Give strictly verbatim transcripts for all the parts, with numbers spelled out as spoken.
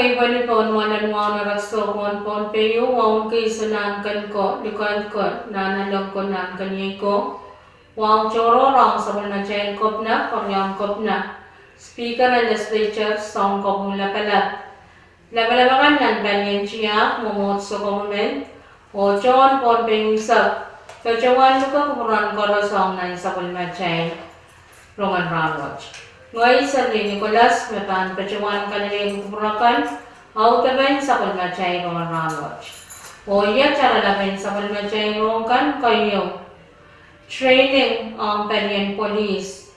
Ei pali pohn mwoalen wahu en Rek Sou Kohn Pohnpei, wahu en keisuh nan ken ko, likend ko, nan aleng ko, nan keniei ko. Wahu tohrohr ong sapwellimatail Kepina, Keriaun Kepina, Speaker en Legislature, Sounkopwung Lapalap, lapalap akan nan palien tiahk, mwomwohdiso, koperment, oh tohn Pohnpei unsek, patohwan luke kupwuren koaros ong nan sapwellimatail rongen rahnwet. Ngehi Serlin Nicholas me pahn patohwan kalelehiong kupwur akan audepen sapwellimatail rongen rahnwet. Oh iet oaralapen sapwellimatail rohng kan keieu: training ong palien polis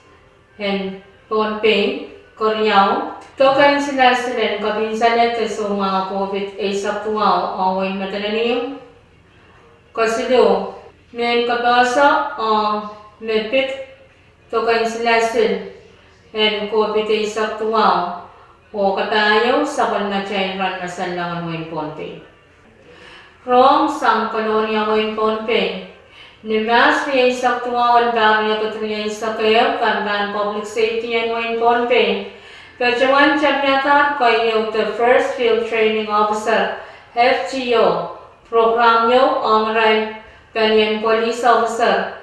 en Pohnpei; keriau, dok en silasil en kopinsalehde soumwahu COVID eisek duwau ong wehin Madolenihmw; kesiluh, mehn kapehse ong me pid dok en silasil en COVID eisek duwau; oh kapahieu, sapwellimatail rahn me sanleng en wehin Pohnpei. Rohng sang Kolonia, wehin Pohnpei. Ni Mahs rieisek duwau en pahr riekid rieisek ehu, Kempahn Public Safety en wehin Pohnpei patohwan tapihadahr keieu de First Field Training Officer, F T O, program ieu ong irail palien police officer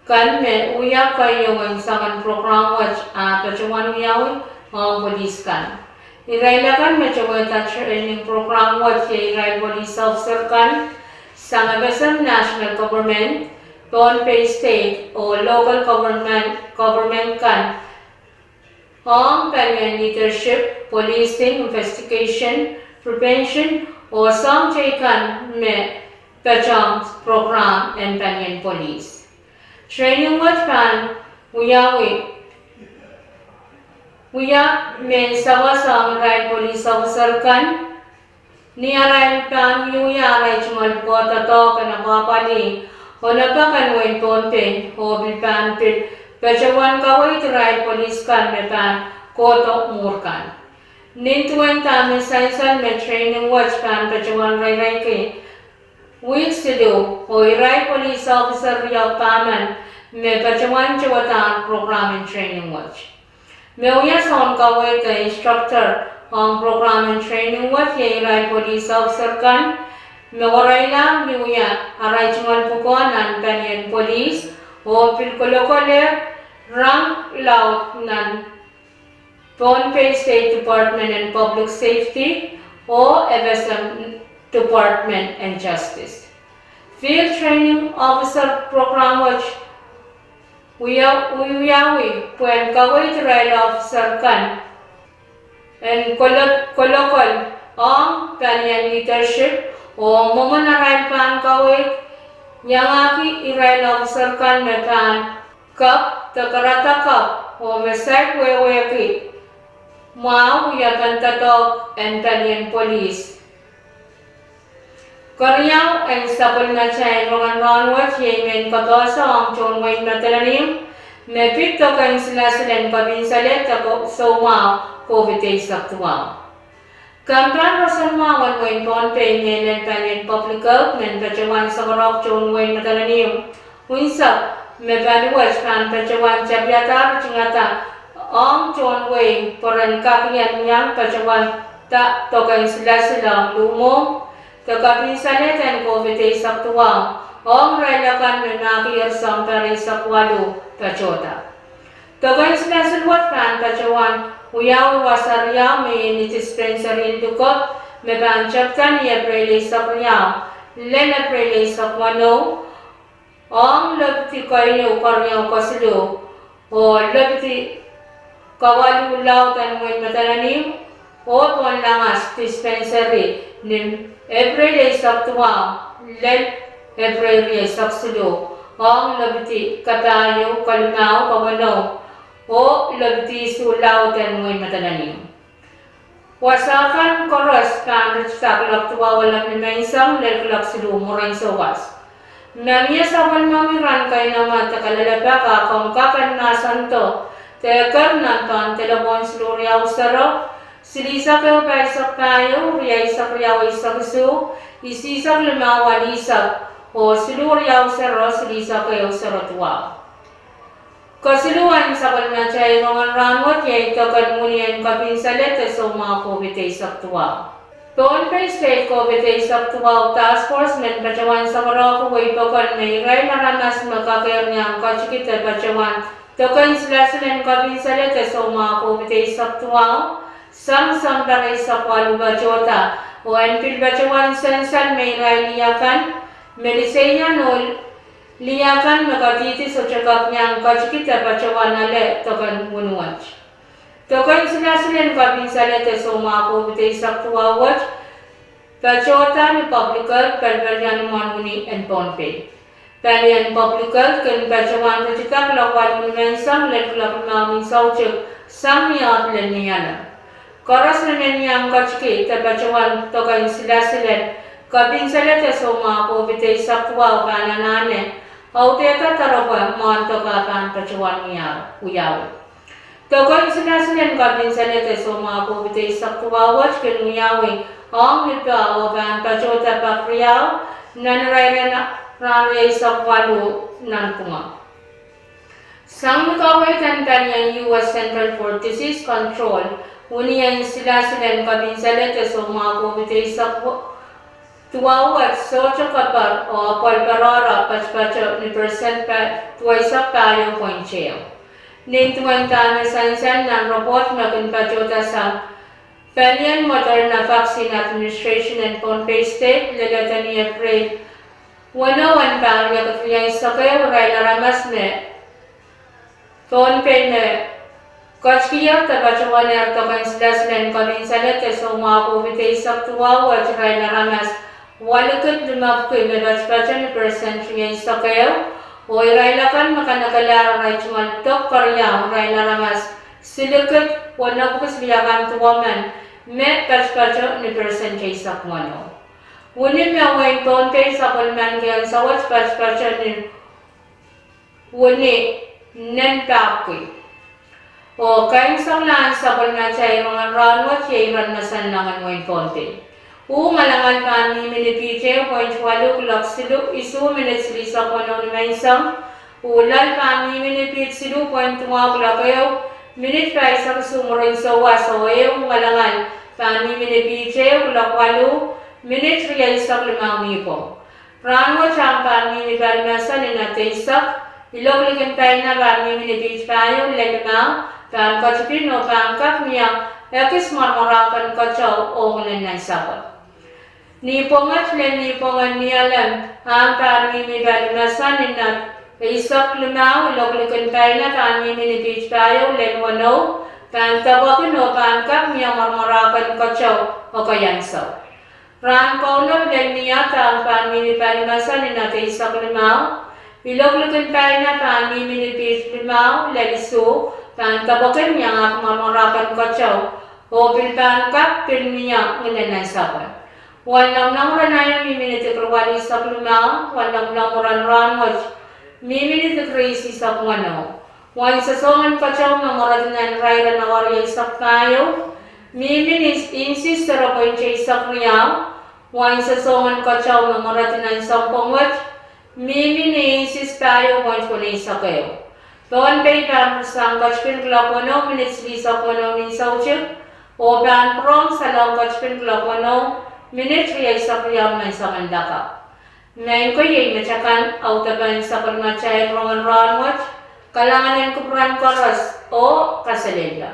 kan me wia keieu en soangen program wet, ah patohwan wiawi ong polis kan. Irail akan me towehda training program wet iei irail police officer kan sang FSM, national government, Pohnpei State oh local government, government kan, ong palien leadership, policing, investigation, prevention, oh soahng teikan me patohng program en palien polis. Training wet pahn wiawi, wia mehn sawas ong irail police officer kan ni arail pahn wiewia arail tungoal pwukoa doadoahk en apwapwalih onopek en wehin Pohnpei, oh pil pahn pil patohwan kaweid irail polis kan me pahn kohdo mwuhr kan. Nin duwen dahme sansal me training wet pahn patohwan reirei ki wihk siluh, oh irail police officer riau pahmen me patohwan towehda program en training wet. Me wia soun kaweid de instructor ong program en training wet iei irail police officer kan me waraila wiewia arail tungoal pwukoa nan palien polis, oh pil kolokolehr rang laud nan Pohnpei State Department en Public Safety oh FSM, Department en Justice. Field Training Officer program wet wiawi pwehn kaweid irail officer kan en kolo-, kolokol ong palien leadership oh mwomwen arail pahn kaweid iangahki irail officer kan me pahn kak de karada kak oh me saik wehwehki mwahu wiepen doadoahk en palien polis. Keriau en sapwellimatail rongen rahnwet iei mehn kapehse ong tohn wehin Madolenihmw me pid dok en silasil en kopinsalehde soumwahu COVID eisek duwau. Kempahn roson mwahu en wehin Pohnpei, mehlel palien public health, men patohwan sakarohk tohn wehin Madolenihmw unsek me pali wet pahn patohwan tapihada ritingada ong tohn wehi pwe ren kak iang patohwanda dok en silasil ong luhmwohng de kopinsalehden COVID eisek duwau ong irail akan me mahkier sounpar eisek waluh patohda. Dok en silasil wet pahn patohwan wiawi wasa riau me iei ni dispensary en Lukob me pahn tepda ni Epreil eisek riau lel Epreil eisek weneu, ong lepidi keieu, keriau, kesiluh, oh lepidi kawaluh laud en wehin Madolenihmw, oh Pohnlangas dispensary ni Epreil eisek duwau lel Epreil rieisek siluh, ong lepidi kapahieu, kalimau, kaweneu, oh lepidi isuh laud en wehin Madolenihmw. Wasa kan koaros pahn ritida kuloak duwau alamni menseng lel kuloak siluh mwurin souwas. Ma mie sapwellimomwi rahn keinemwe de kalelapak, a komw kak en mahsendo de eker nan pahn delepwohn siluh riau sero, silihsek ehu pahisek pahieu, rieisek riau eisek isuh, isihsek limau alihsek, oh siluh riau sero, silihsek ehu sero duwau. Kesiluhwen sapwellimatail rongen rahnwet iei doken wini en kepinsalehde soumwahu COVID eisek duwau. Pohnpei State COVID eisek duwau Task Force men patohwan sakarehki wehi pokon me irail aramas me kakehr iang ketiki de patohwan doken silasil en kepinsalehde soumwahu COVID eisek duwau sang September eisek waluh patohda, oh en pil patohwan sansal me irail lih akan me liseian oh lih akan me kadihdi sohte kak iang ketiki de patohwan ale doken wini wet. Doken silasil en kepinsalehde soumwahu COVID eisek duwau wet patohda ni public health pelipelian imwen wini en Pohnpei. Palien public health kin patohwan ritida kuloak waluh ni menseng lel kuloak limau ni soutik sang ni ahd lel ni alem. Koaros me men iang ketiki de patohwan doken silasil en kepinsalehde soumwahu COVID eisek duwau pahn anahne audehda doaropwe mwohn doke ah pahn patohwan wiawi. Doken silasil en kepinsalehde soumwahu COVID eisek duwau wet kin wiawi ong ni pah oh pahn patohda pak riau nan irair en rahn rieisek waluh nanpwungara. Sang ni kaweid en palien U S Centers for Disease Control, wini en silasil en kepinsalehde soumwahu COVID eisek duwau wet sohte keper oh apwal perehra patopato ni persent duweisek pahieu point ehu. Nin duwen dahme sansal nan report me kin patohda sang palien Moderna Vaccine Administration en Pohnpei State lelehda ni April weneu en pahr riekid rieisek ehu, irail aramas me Pohnpei me ketikihier de patohwanehr doken silasil en kepinsalehde soumwahu COVID eisek duwau wet irail aramas walikid limepwiki me patopato ni persent rieisek ehu, oh irail akan me kanekelahr arail tungoal dok keriau irail aramas silikid wenepwiki siliakan duwemen me patopato ni persent eisek weneu. Wini me wehin Pohnpei sapwellimaniki ansou wet patopato ni wini nen pahpwiki. Oh kaimwiseklahn sapwellimatail rongen rahnwet iei iren mesen langin wehin Pohnpei. Uh ngalangal pahn mihmi ni piht ehu point waluh kuloak siluh isuh minit silihsek weneu ni menseng. Uh loal pahn mihmi ni piht siluh point duwau kuloak ehu minit pahisek isuh mwurin souwas. Oh ehu ngalangal pahn mihmi ni piht ehu kuloak waluh minit rieisek limau nipwong. Rahnwet ahng pahn mihmi palimasan ni knot eisek, iloak likin paina pahn mihmi ni piht pahieu lel limau, pahn ketipin oh pahn kak mie ekis mwaramwarapen keteu oh nginen nansapwe. Nipwonget lel nipwongen ni alem ahng pahn mihmi palimasan ni knot eisek limau, iloak likin paina pahn mihmi ni piht pahieu lel weneu, pahn depwekin oh pahn kak mie mwaramwarapen keteu ekei ansou. Rahn kaunop lel knot ahng pahn mihmi palimasan ni knot eisek limau, iloak likin paina pahn mihmi ni piht limau lel isuh, pahn depwekin iangahki mwaramwarapen keteu oh pil pahn kak pil mie nginen nansapwe. Wen lomwlomw ren aio mihmi ni dikri waluh eisek limau, wen lomwlomw ren rahnwet mihmi ni dikri isihsek weneu. Wen sosongen keteu me mweredi nan irair en awa rieisek pahieu mihmi ni inches zero point eisek riau. Wen sosongen keteu me mweredi nan sounpwong wet mihmi ni inches pahieu point weneisek ehu. Pohnpei pahn pitsang ketipin kuloak weneu minit silihsek weneu ni soutik, oh pahn pwurehng salong ketipin kuloak weneu minit rieisek riau ni menseng lakapw. Maing ko, iei metakan audepen sapwellimatail rongen rahnwet. Kalahngan en kupwuren koaros oh kaselehlie.